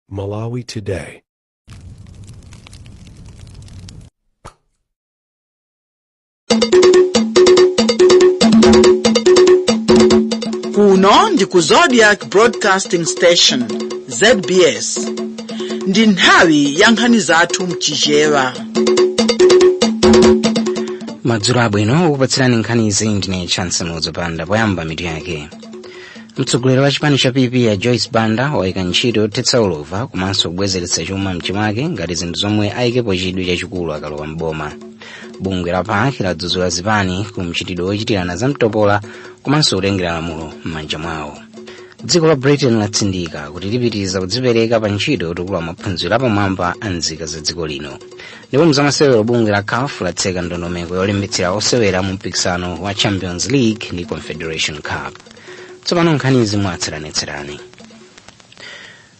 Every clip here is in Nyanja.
Malawi Today. Kuno ndi ku Zodiak Broadcasting Station, ZBS. Ndi nthawi ya nkhani zathu mChichewa. Madzulo abwino, ukupatsirani nkhani izi ndine Chance Mudzopanda. Poyamba, mitu yake. Mtsogoleri wa chipani cha PP ya Joyce Banda wayika ntchito yothetsa ulova komanso kubwezeretsa chuma mchimake ngati zinthu zomwe ayikepo chidwi chachikulu akalowa mboma. Bungwe la PAC ladzudzula zipani ku mchitidwe wochitirana za mtopola komanso kutengera lamulo m'manja mwawo. Dziko la Britain latsindika kuti lipitiriza kudzipereka pa ntchito yotukula maphunziro apamwamba a nzika za dziko lino. Ndipo mzamasewero, bungwe la CAF latseka ndondomeko yolembetsera osewera mu mpikisano wa Champions League ndi Confederation Cup. Tsopano nkhanizi mwatsatanetsatane.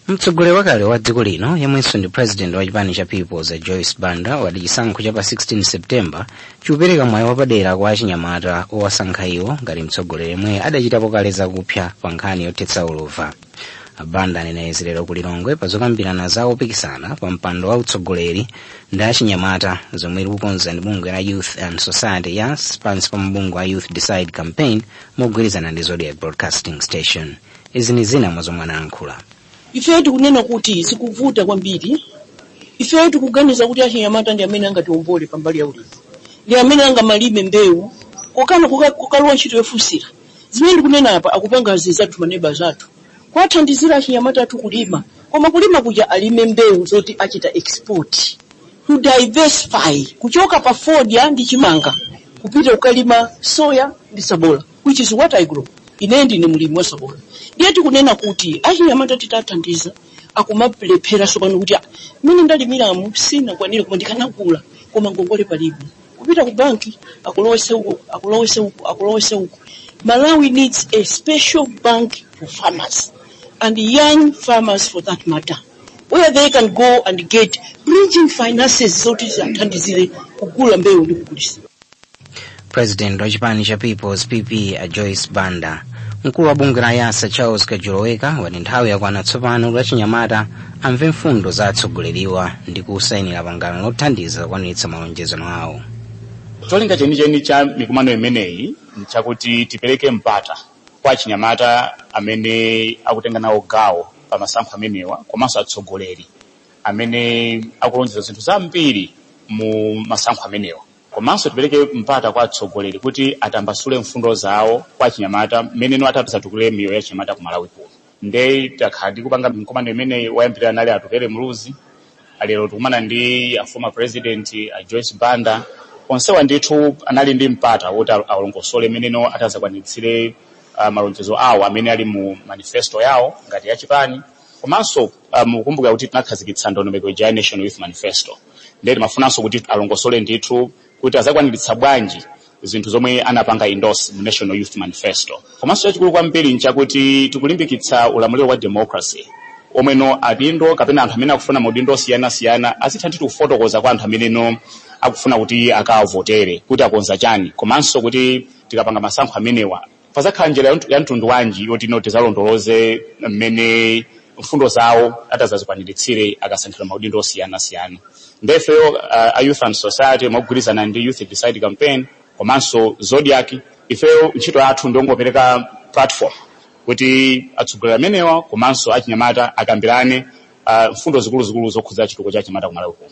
Mtsogoleri wakale wa dziko lino yemwenso ndi president wa chipani cha Peoples, Joyce Banda, wati chisankho cha pa 16 September chikupereka mwayi wapadera kwa achinyamata owasankha iwo ngati mtsogoleri yemwe adachitapo kale zakupsa pa nkhani yothetsa ulova. Banda anena izi lero ku Lilongwe pa zokambirana za opikisana pa mpando wa utsogoleri ndi achinyamata zomwe likukonza ndi bungwe la Youth and Society, YAS, pansi pa mabungwe a Youth Decide Campaign mogwirizana ndi Zodiak Broadcasting Station. Izi ni zina mwa zomwe anayankhula. Ifeyo tikunena kuti zikuvuta kwambiri. Ifeyo tikuganiza kuti achinyamata ndi amene angatiwombole pambali ya ulimi, ndi amene angamalime mbewu kokana kukalowa ntchito yofunsira. Zimene ndikunena apa akupanga zathu, maneba zathu, kwathandizira achinyamata athu kulima, koma kulima kuja alime mbewu zoti achita export, to diversify kuchoka pa fodya ndi chimanga kupita kukalima soya ndi sabola, which is what I grow. Ine ndine mlimi wa sabola. Ndiye tikunena kuti achinyamata titathandiza, akumalephera sopano kuti, "Ah, mmene ndalimiramu sinakwanire, koma ndikanagula, koma ngongole palibe." Kupita ku banki, akulowese uku, akulowese uku, akulowese uku. Malawi needs a special bank for farmers and young farmers for that matter, where they can go and get bridging finances zoti zithandizire kugula mbewu ndi kugulisa. President wa chipani cha Peoples, PP, a Joyce Banda. Mkulu wa bungwe la YASA, Charles Kajoloweka, wati nthawi yakwana tsopano kuti achinyamata amve mfundo za atsogoleriwa ndi kusayinira pangano lothandiza kukwaniritsa malonjezano awo. Cholinga chenicheni cha mikumano imeneyi nchakuti tipereke mpata kwa achinyamata amene akutenga nawo gawo pa masankho amenewa komanso atsogoleri amene akulonjeza zinthu zambiri mu masankho amenewa, komanso tipereke mpata kwa atsogoleri kuti atambasule mfundo zawo kwa achinyamata mmeneno atadzatukule miyoyo ya achinyamata ku Malawi kuno. Nde takhala tikupanga mikumano imeneyi. Wayambirira nali Atupele Muluzi, lero tikumana ndi a former president a Joyce Banda. Onsewa ndithu anali ndi mpata woti alongosole meneno atazakwanitsire malonjezo awo amene ali mu manifesto yawo ngati yachipani. Komanso mukumbukira kuti tinakhazikitsa ndondomeko ija ya National Youth Manifesto, ndiye timafunanso kuti alongosole ndithu kuti azakwaniritsa bwanji zinthu zomwe anapanga endorse mu National Youth Manifesto. Komanso chachikulu kwambiri nchakuti tikulimbikitsa ulamuliro wa democracy, omweno adindo kapena anthu amene akufuna maudindo osiyanasiyana azitha ndithu kufotokoza kwa anthu ameneno akufuna kuti akavotere kuti akonza chani, komanso kuti tikapanga masankho amenewa pazakhala njira ya mtundu wanji yoti no tizalondoloze mmene mfundo zawo atazazikwaniritsire akasankhidwa maudindo osiyanasiyana. Ndefeyo a Youth and Society mogwirizana ndi Youth Decide Campaign komanso Zodiak, ifeyo ntchito yathu ndiongopereka platform kuti atsogoleri amenewa komanso achinyamata akambirane mfundo zikuluzikulu zokhudza chitukuko cha achinyamata ku Malawi kuno.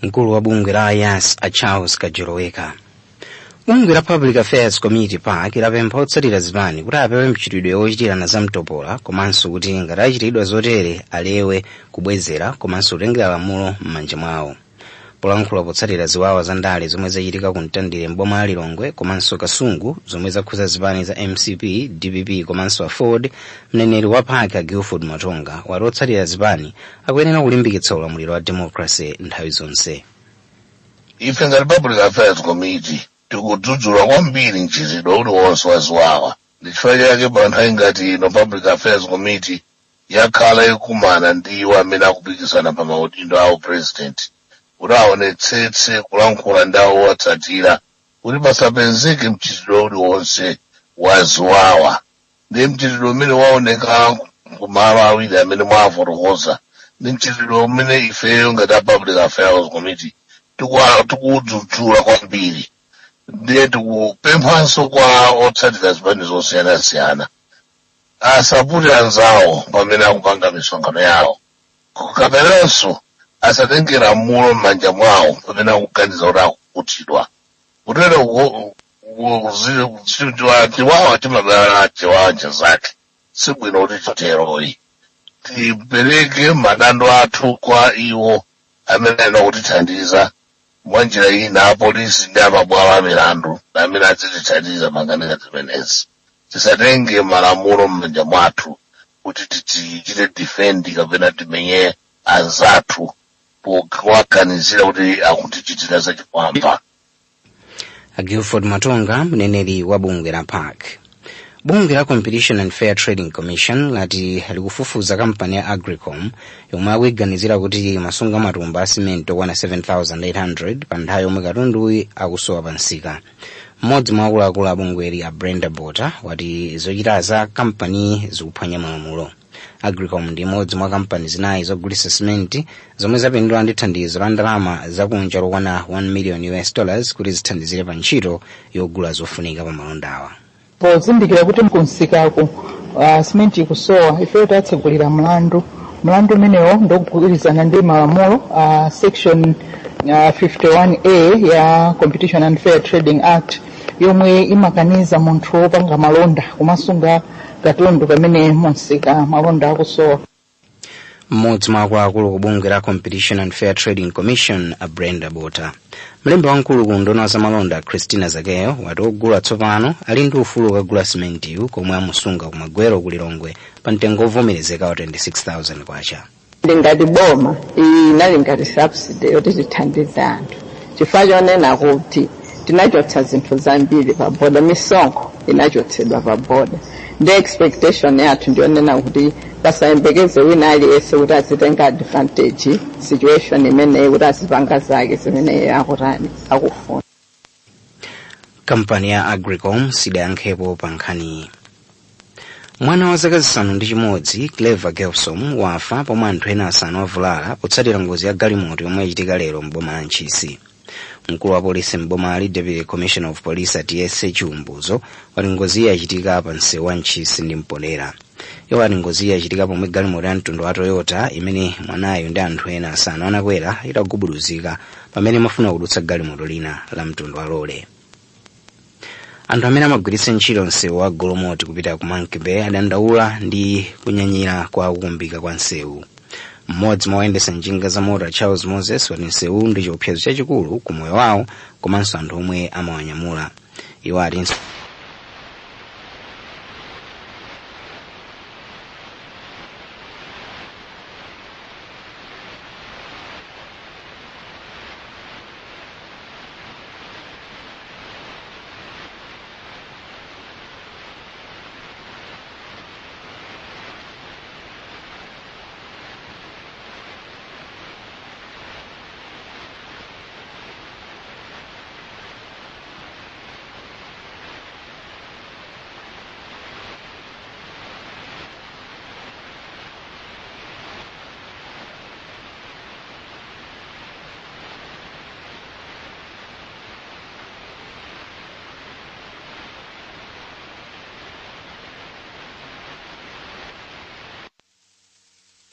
Mkulu wa bungwe la YAS, a Charles Kajoloweka. Bungwe la Public Affairs Committee, PAC, lapempha otsatira zipani kuti apewe mchitidwe wochitirana za mtopola, komanso kuti ngati achitidwa zotere alewe kubwezera komanso kutengera lamulo m'manja mwawo. Polankhula potsatira ziwawa za ndale zomwe zachitika ku Mtandire mboma la Lilongwe komanso Kasungu, zomwe zakhuza zipani za MCP, DPP komanso AFORD, mneneri wa PAC a Guilford Matonga wati otsatira zipani akuyenera kulimbikitsa ulamuliro wa democracy nthawi zonse. Ife ngati Public Affairs Committee tikudzudzula kwambiri mchitidwe uliwonse wa ziwawa. Ndi chifukwa chake pa nthawi ngati ino Public Affairs Committee yakhala ikumana ndi iwo amene akupikisana pa maudindo awo president kuti aonetsetse kulankhula ndi awo owatsatira kuti pasapezeke mchitidwe uliwonse wa ziwawa. Ndi mchitidwe umene waoneka Kumalo awiri amene mwafotokoza ndi mchitidwe umene ifeyo ngati a Public Affairs Committee tikuwudzudzula kwambiri. Ndiye tikupemphanso kwa otsatira zipani zosiyanasiyana asapute anzawo pamene akupanga misonkhano yawo, kapenanso asatenge lamulo m'manja mwawo pamene akuganiza kuti akukutidwa. Kutero chiwawa chimabala chiwawa zake, sibwino kuti titeroyi. Tipereke madando athu kwa iwo amene alina kutithandiza mwanjira ina, apolisi ndi amabwalo a milandu amene azitithandiza manganika zimenezi. Tisatenge malamulo m'manja mwathu kuti tichite defend kapena timenye anzathu powaganizira kuti akutichitira zachipwamba. Guilford Matonga, mneneri wa bungwe la PAC. Bungwe la Competition and Fair Trading Commission lati likufufuza kampani ya Agricom yomwe akuiganizira kuti imasunga matumba a simenti okwana 7800 pa nthawi yomwe katunduyi akusowa pa msika. Mmodzi mwa akuluakulu a bungweli, a Brenda Bota, wati zochita za kampani zikuphwanya malamulo. Agricom ndi imodzi mwa kampani zinayi zogulitsa simenti zomwe zapindula ndi thandizo la ndalama zakunja lokwana 1 million US dollars kuti zithandizire pa ntchito yogula zofunika pa malondawa. Pozindikira kuti kumsikaku simenti ikusowa, ifeyo tatsegulira mlandu. Mlandu umenewo ndokugwirizana ndi malamulo section 51A ya Competition and Fair Trading Act, yomwe imakaniza munthu wopanga malonda kumasunga katundu pamene mumsika malonda akusowa. Mmodzi mwa akuluakulu ku bungwe la Competition and Fair Trading Commission, a Brenda Bota. Mlembi wamkulu ku unduna za malonda, Christina Zakeyo, wati ogula tsopano ali ndi ufulu okagula simentiyu komwe amusunga ku Magwero ku Lilongwe pa mtengo ovomerezeka wa 26,000 kwacha. Ngati boma, iyi inali ngati subsidy yoti tithandize anthu, chifukwa chonena kuti tinachotsa zinthu zambiri pa boda, misonkho inachotsedwa pa boda, ndi expectation yathu ndiyonena kuti pasayembekeze wina aliyense kuti azitenga advantage situation imeneyi kuti azipanga zake zimene akutani akufuna. Kampani ya Agricom sidayankhepo pa nkhaniyi. Mwana wa zaka 6 Clever Gelsom wafa pomwe anthu ena 5 avulala potsatira ngozi ya galimoto yomwe yachitika lero m'boma la Ntchisi. Mkulu wa polisi m'bomali, Deputy Commissioner of Police Atiyese Chiumbuzo, wati ngoziyi yachitika pa msewu wa Ntchisi ndi Mponera. Iwo ati ngoziyi yachitika pomwe galimoto ya mtundu wa Toyota imene mwanayo ndi anthu ena 5 anakwera itagubuduzika pamene imafuna kudutsa galimoto lina la mtundu wa lole. Anthu amene amagwiritsa ntchito msewu wa Golomoti kupita ku Monkey Bay adandaula ndi kunyanyira kwa kukumbika kwa msewu. Mmodzi mwa oyendetsa njinga za moto, Charles Moses, wati msewu ndi chiopsezo chachikulu ku moyo wawo komanso anthu omwe amawanyamula. Iwo ati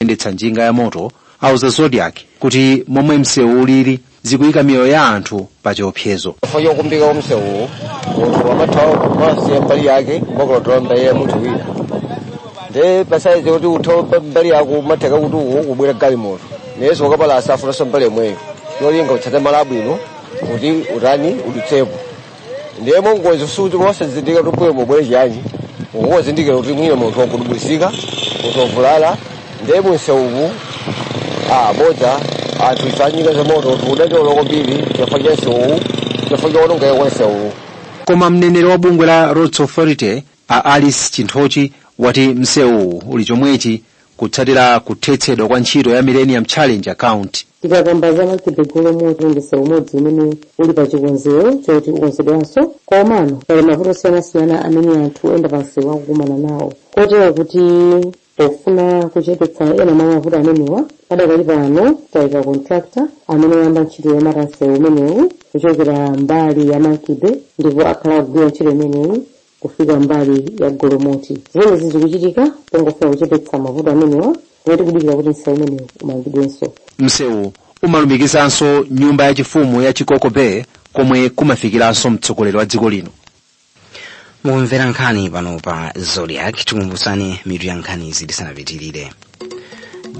Oyendetsa njinga ya moto auza Zodiak kuti momwe msewu ulili zikuyika miyoyo ya anthu pa chiopsezo. Chifukwa chokumbika kwa msewu, munthu amathawa kumasiya mbali yake kumakulotola mbali ya munthu wina, nde pasaizi kuti uthawe mbali yako umatheka kuti uku kubwera galimoto neyeso ukapala asafunanso mbali yomweyo, cholinga utsate malo abwino kuti utani udutsepo. Ndiye mongozi suti wasazindika kuti mbuyo mubwere chiyanji, ukungozindikira kuti mwina munthu wakudubwisika, munthu wavulala. Ndiye mumsewumu bodza anthu ife anyika za moto tikudandaula kwambiri chifukwa cha msewuwu, chifukwa chakuonongeka kwa msewuwu. Koma mneneri wa bungwe la Roads Authority, a Alice Chinthochi, wati msewuwu uli chomwechi kutsatira kuthetsedwa kwa ntchito ya Millennium Challenge Account. Tikakamba za Monkey Bay Golomoti, ndi msewu umodzi umene uli pa chikonzero choti ukonzedwanso, komano pali mavuto osiyanasiyana amene anthu oyenda pa msewu akukumana nawo, kotero kuti Pofuna kuchepetsa ena mwa mavuto amenewa, padakali pano tayika contractor amene wayamba ntchito yomata msewu umenewu kuchokera mbali ya Monkey Bay, ndipo akhala akugwira ntchito imeneyi kufika mbali ya Golomoti. Zimenezi zikuchitika pongofuna kuchepetsa mavuto amenewa, pomwe tikudikira kuti msewu umenewu umangidwenso. Msewu umalumikizanso nyumba yachifumu ya Chikoko Bay komwe kumafikiranso mtsogoleri wa dziko lino. Mukumvera nkhani pano pa Zodiak. Tikumbutsani mitu ya nkhanizi tisanapitirire.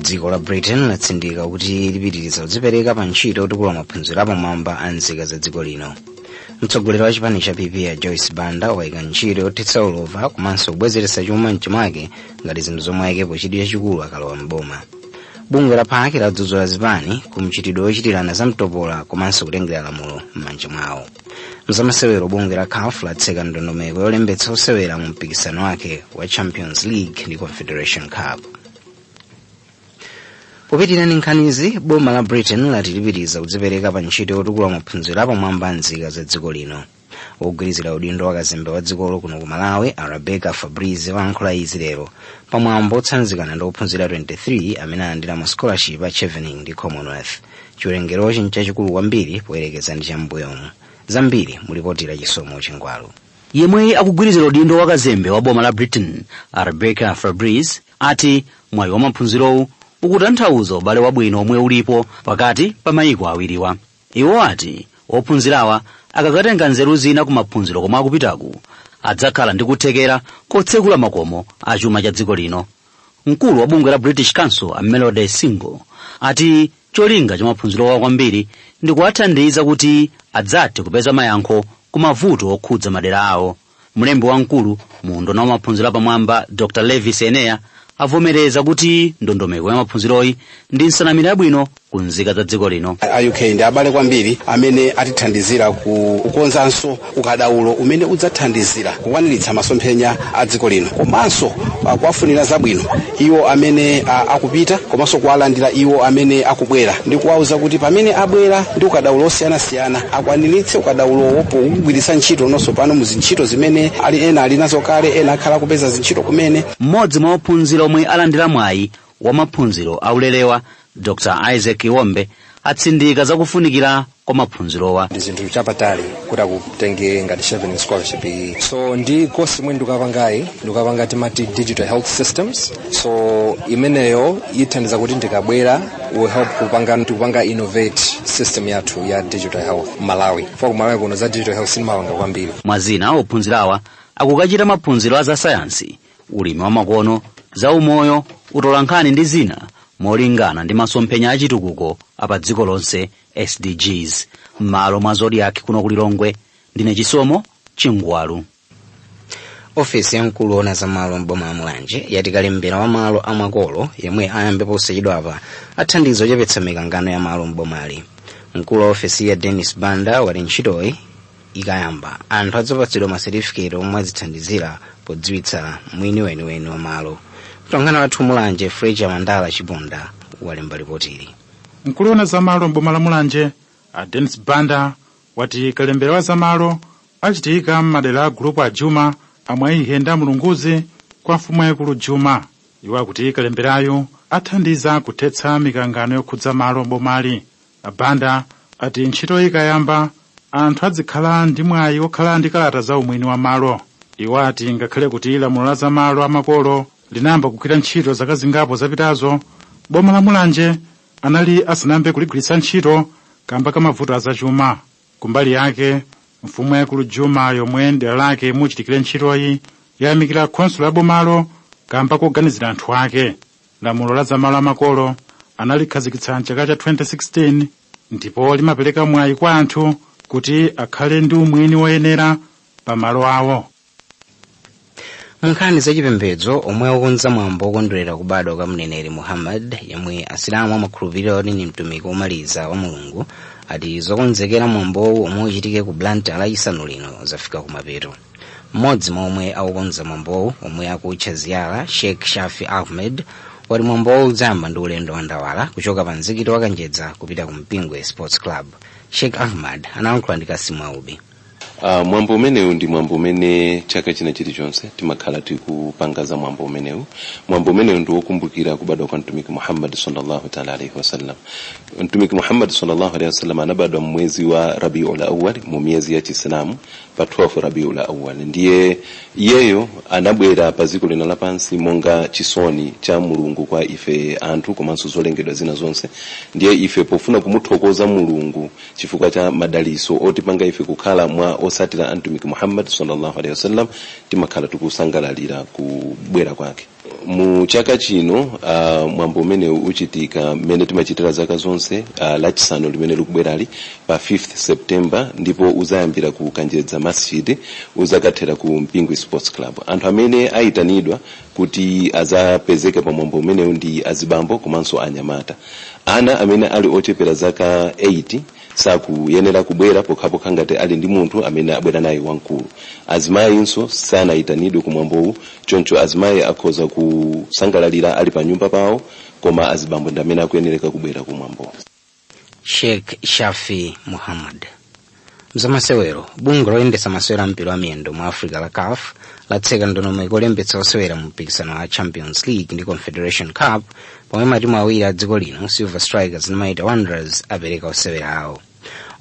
Dziko la Britain latsindika kuti lipitiriza kudzipereka pa ntchito yotukula maphunziro apamwamba a nzika za dziko lino. Mtsogoleri wa chipani cha PP ya Joyce Banda wayika ntchito yothetsa ulova komanso kubwezeretsa chuma mchimake ngati zinthu zomwe ayikepo chidwi chachikulu akalowa mboma. Bungwe la PAC ladzudzula zipani ku mchitidwe wochitirana zamtopola komanso kutengera lamulo m'manja mwawo. Mzamasewero, bungwe la CAF latseka ndondomeko yolembetsa osewera mu mpikisano wake wa Champions League ndi Confederation Cup. Popitirira ndi nkhanizi, boma la Britain lati lipitiriza kudzipereka pa ntchito yotukula maphunziro apamwamba a nzika za dziko lino. Wogwirizira udindo wa kazembe wa dzikolo kuno ku Malawi, a Rebecca Fabrizi, wayankhula izi lero pamwambo otsanzikana ndi ophunzira 23 amene alandira ma scholarship a Chevening ndi Commonwealth. Chiwerengerochi nchachikulu kwambiri poyerekeza ndi cham'mbuyomu. Zambiri mulipoti la Chisomo Chingwalu. Yemwe akugwirizira udindo wa kazembe wa boma la Britain, a Rebecca Fabrice, ati mwayi wa maphunzirowu ukutanthauza ubale wabwino omwe ulipo pakati pa mayiko awiriwa. Iwo ati ophunzirawa akakatenga nzeru zina ku maphunziro komwe akupitaku, adzakhala ndi kuthekera kotsekula makomo a chuma cha dziko lino. Mkulu wa bungwe la British Council, a Melody Single, ati cholinga cha maphunzirowa kwambiri ndi kuwathandiza kuti adzathe kupeza mayankho ku mavuto okhudza madera awo. Mlembi wamkulu mu unduna wa maphunziro apamwamba, Dr Levis Enea, avomereza kuti ndondomeko ya maphunziroyi ndi nsanamira yabwino ku nzika za dziko lino. A UK ndi abale kwambiri amene atithandizira kukonzanso ukadaulo umene udzathandizira kukwaniritsa masomphenya a dziko lino, komanso kuwafunira zabwino iwo amene akupita, komanso kuwalandira iwo amene akubwera ndi kuwauza kuti pamene abwera ndi ukadaulo osiyanasiyana, akwaniritse ukadaulowo pogwiritsa ntchito nonso pano mu zintchito zimene ali ena ali nazo kale, ena akhala akupeza zintchito kumene. Mmodzi mwa ophunzira omwe alandira mwayi wa maphunziro aulerewa, Dr Isaac Iwombe, atsindika zakufunikira kwa maphunzirowa. Ndi zinthu chapatali kuti akutenge ngati Chevening scholarship iyi. So ndi course imwe ndikukapangayi, ndikukapanga timati digital health systems. So imeneyo ithandiza kuti ndikabwera will help kupanga innovate system yathu ya digital health Malawi, for ku Malawi kuno za digital health sinimapanga kwambiri. Mwazina, ophunzirawa akukachita maphunziro a za sayansi, ulimi wa makono, za umoyo, utolankhani ndi zina, molingana ndi masomphenya achitukuko apa dziko lonse, SDGs. M'malo mwa Zodiak kuno kulilongwe, ndine Chisomo Chingwalu. Ofesi ya mkulu woona za malo m'boma la Mulanje yati kalembera wa malo amakolo yemwe ayambe posachedwapa athandiza kuchepetsa mikangano ya malo m'bomali. Mkulu wa ofesi ya, Dennis Banda, wati ntchitoyi ikayamba, anthu adzapatsidwa masetifiketi omwe azithandizira podziwitsa mwini weniweni wa malo. Mtolankhani wathu Mulanje, Freja Mandala Chiponda, walemba ripotili. Mkulu woona za malo m'boma la Mulanje, a Dennis Banda, wati kalembera wa zamalo achitika m'madera a gulupu a Juma, Amwaihe ndi Amulunguzi kwa mfumu yayikulu Juma. Iwo akuti kalemberayo athandiza kuthetsa mikangano yokhudza malo m'bomali. A Banda ati ntchito ikayamba, anthu adzikhala ndi mwayi wokhala ndi kalata za umwini wa malo. Iwo ati ngakhale kuti lamulo la zamalo amakolo linayamba kugwira ntchito zaka zingapo zapitazo, boma la Mulanje anali asanayambe kuligwiritsa ntchito kamba ka mavuto azachuma. Kumbali yake, mfumu yaikulu Juma, yomwe dera lake muchitikire ntchitoyi, yayamikira khonsolo ya bomalo kamba koganizira anthu ake. Lamulo la zamalo amakolo analikhazikitsa mchaka cha 2016 ndipo limapereka mwayi kwa anthu kuti akhale ndi umwini woyenera pa malo awo. Munkhani zachipembedzo, omwe akukonza mwambo wokondwerera kubadwa kwa mneneri Muhammad, yemwe Asilamu amakhulupirira kuti ndi mtumiki womaliza wa Mulungu, ati zokonzekera mwambowu omwe uchitike ku Blantyre Lachisanu lino zafika kumapeto. Mmodzi mwa omwe akukonza mwambowu, omwe akutcha Ziyara, Sheikh Shafi Ahmed, wati mwambowu udzayamba ndi ulendo wa ndawala kuchoka pa mzikiti wa Kanjedza kupita ku Mpingwe Sports Club. Sheikh Ahmad analankhula ndi Kasimu Aubi. Mwambo umenewu ndi mwambo umene chaka china chilichonse timakhala tikupanga za mwambo umenewu. Mwambo umenewu ndi wokumbukira kubadwa kwa Mtumiki Muhammad sallallahu ta'ala alaihi wasallam. Mtumiki Muhammad sallallahu alaihi wasallam anabadwa mwezi wa Rabiul Awwal mu miyezi ya Chiislamu pa 12 Rabiul Awwal. Ndiye iyeyo anabwera pa dziko lino lapansi monga chisoni cha Mulungu kwa ife anthu komanso zolengedwa zina zonse. Ndiye ife pofuna kumuthokoza Mulungu chifukwa cha madaliso otipanga ife kukhala mwa osatira Mtumiki Muhammad sallallahu alaihi wasallam, timakhala tikusangalalira kubwera kwake. Mu chaka chino mwambo umenewu uchitika mmene timachitira zaka zonse, lachisanu limene likubwerali pa 5th September, ndipo uzayambira ku Kanjedza Masjid uzakathera ku Mpingwe Sports Club. Anthu amene ayitanidwa kuti azapezeke pa mwambo umenewu ndi azibambo komanso anyamata. Ana amene ali ochepera zaka 8 sakuyenera kubwera pokhapokha ngati ali ndi munthu amene abwera naye wamkulu. Azimayinso sanayitanidwe kumwambowu, choncho azimayi akhoza kusangalalira ali pa nyumba pawo, koma azibambo ndi amene akuyenereka kubwera kumwambowu. Sheikh Shafi Muhammad. Mzamasewero, bungwe loyendetsa masewero ampira wa miyendo mu Africa la CAF latseka ndondomeko yolembetsa osewera mu mpikisano wa Champions League ndi Confederation Cup, pomwe matimu awiri a dziko lino, Silver Strikers ndi Mighty Wanderers, apereka osewera awo.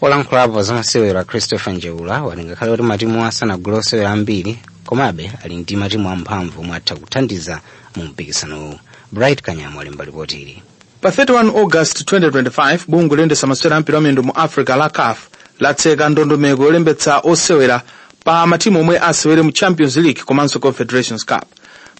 Olankhulapo zamasewero a Christopher Njeula wati ngakhale kuti matimu asanagule osewera ambiri, komabe ali ndi matimu amphamvu omwe atha kuthandiza mu mpikisanowu. Bright Kanyama walemba ripoti ili. Pa 31 August 2025, bungwe loyendetsa masewera ampira wa miyendo mu Africa la CAF latseka ndondomeko yolembetsa osewera pa matimu omwe asewere mu Champions League komanso Confederations Cup.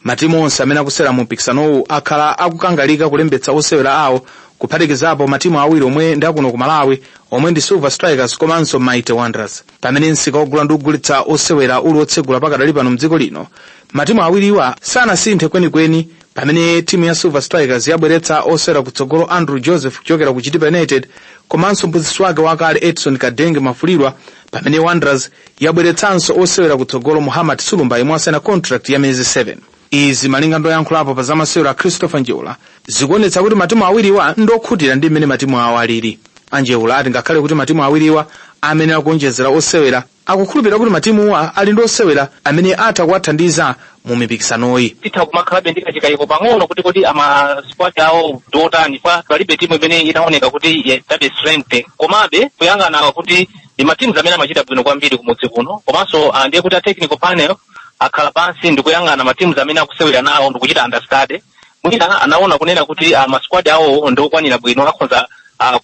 Matimu onse amene akusewera mu mpikisanowu akhala akukangalika kulembetsa osewera awo, kuphatikizapo matimu awiri omwe ndi akuno ku Malawi, omwe ndi Silver Strikers komanso Mighty Wanderers. Pamene msika wogula ndi kugulitsa osewera uli otsegula pakadali pano mdziko lino, matimu awiriwa sanasinthe kwenikweni, pamene timu ya Silver Strikers yabweretsa osewera kutsogolo Andrew Joseph kuchokera ku Chitipa United komanso mphunzitsi wake wakale Edson Kadenge Mafulirwa, pamene Wanderers yabweretsanso osewera kutsogolo Muhammad Sulumba yemwe asayina contract ya miyezi 7. Izi, malinga ndi oyankhulapo pa zamasewero a Christopher Njeula, zikuonetsa kuti matimu awiriwa ndi okhutira ndi mmene matimu awo alili. Anjeula ati ngakhale kuti matimu awiriwa amene akuonjezera osewera, akukhulupirira kuti matimuwa ali ndi osewera amene atha kuwathandiza mu mipikisanoyi. Titha kumakhalabe ndi kachikayiko pang'ono kuti kodi ama squad awo ndiotani, pa palibe timu imene inaoneka kuti yabe strength. Komabe kuyang'ana kuti ndi matimu amene amachita bwino kwambiri kumudzi kuno, komanso ndiye kuti a technical panel akhala pansi ndikuyang'ana matimu amene akusewera nawo ndikuchita understudy. Mwina anaona kunena kuti ma squad awo ndiokwanira bwino, akhoza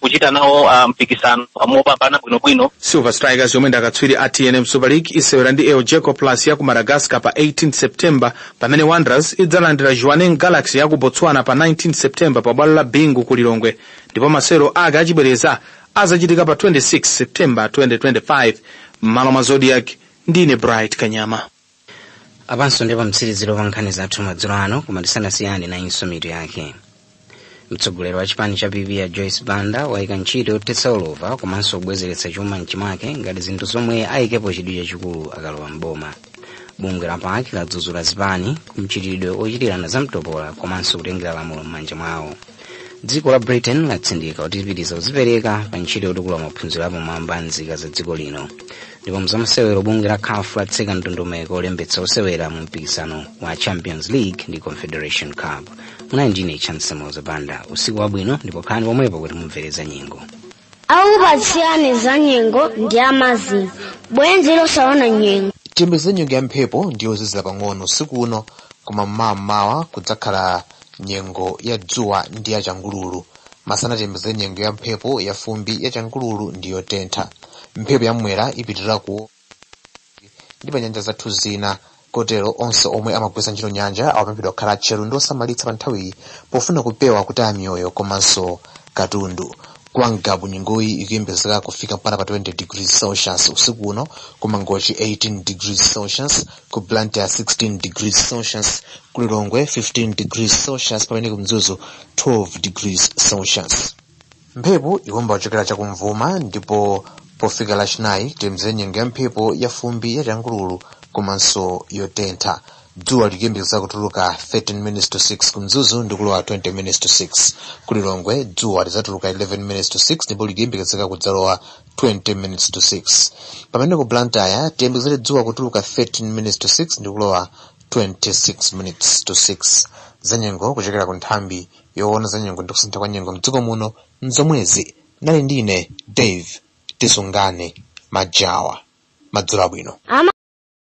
kuchita nawo mpikisano mopambana bwinobwino. Silver Strikers, yomwe ndi akatswiri a TNM Super League, isewera ndi Elgeco Plus ya ku Madagascar pa 18 September, pamene Wanderers idzalandira Jwaneng Galaxy ya ku Botswana pa 19 September pa bwalo la Bingu ku Lilongwe, ndipo masewero ake achibwereza azachitika pa 26 September 2025. M'malo mwa Zodiak, ndine Bright Kanyama. Apanso ndipo mtsiriziro pa nkhani zathu madzulo ano, koma tisanasiyane nayinso mitu yake. Mtsogoleri wa chipani cha PP ya Joyce Banda wayika ntchito yothetsa ulova komanso kubwezeretsa chuma mchimake ngati zinthu zomwe ayikepo chidwi chachikulu akalowa mboma. Bungwe la PAC ladzudzula zipani kumchitidwe ochitirana zamtopola komanso kutengera lamulo m'manja mwawo. Dziko la Britain latsindika kuti lipitiriza kuzipereka pa ntchito yotukula maphunziro apamwamba a nzika za dziko lino. Ndipo mzamasewero, bungwe la CAF latseka ndondomeko olembetsa osewera mu mpikisano wa Champions League ndi Confederation Cup. Munali ndine Chansemoza Banda. Usiku wabwino, ndipo khalani pomwepo kuti mumvereza nyengo. Akupatsirani za nyengo ndi amazing bwenzi losaona nyengo. Tiyembekeze nyengo ya mphepo ndi yozizira pang'ono usiku uno, koma mmawammawa kudzakhala nyengo ya dzuwa ndi ya changululu. Masana tiyembekeze nyengo ya mphepo ya fumbi ya changululu ndi yotentha. Mphepo yamwera ipitirira ku ndi pa nyanja zathu zina, kotero onse omwe amagwiritsa ntchito nyanja akupemphedwa kukhala atcheru ndi osamalitsa pa nthawiyi pofuna kupewa kutaya miyoyo komanso katundu. Kwa Ngabu nyengoyi ikuyembekezeka kufika mpaka pa 20 degrees Celsius usiku uno, ku Mangochi 18 degrees Celsius, ku Blantyre 16 degrees Celsius, ku Lilongwe 15 degrees Celsius, pamene ku Mzuzu 12 degrees Celsius. Mphepo iwomba kuchokera chakumvuma, ndipo pofika Lachinayi tiyembekeze nyengo ya mphepo ya fumbi ya changululu komanso yotentha. Dzuwa likuyembekezeka kutuluka 13 minutes to 6 ku Mzuzu ndi kulowa 20 minutes to 6. Ku Lilongwe dzuwa lidzatuluka 11 minutes to 6 ndipo likuyembekezeka kudzalowa 20 minutes to 6, pamene ku Blantyre tiyembekezere dzuwa kutuluka 13 minutes to 6 ndi kulowa 26 minutes to 6. Zanyengo kuchokera ku nthambi yoona zanyengo ndi kusintha kwa nyengo mdziko muno mzomwezi. Nali ndine Dave Tisungane Majawa. Madzulo abwino. Ama.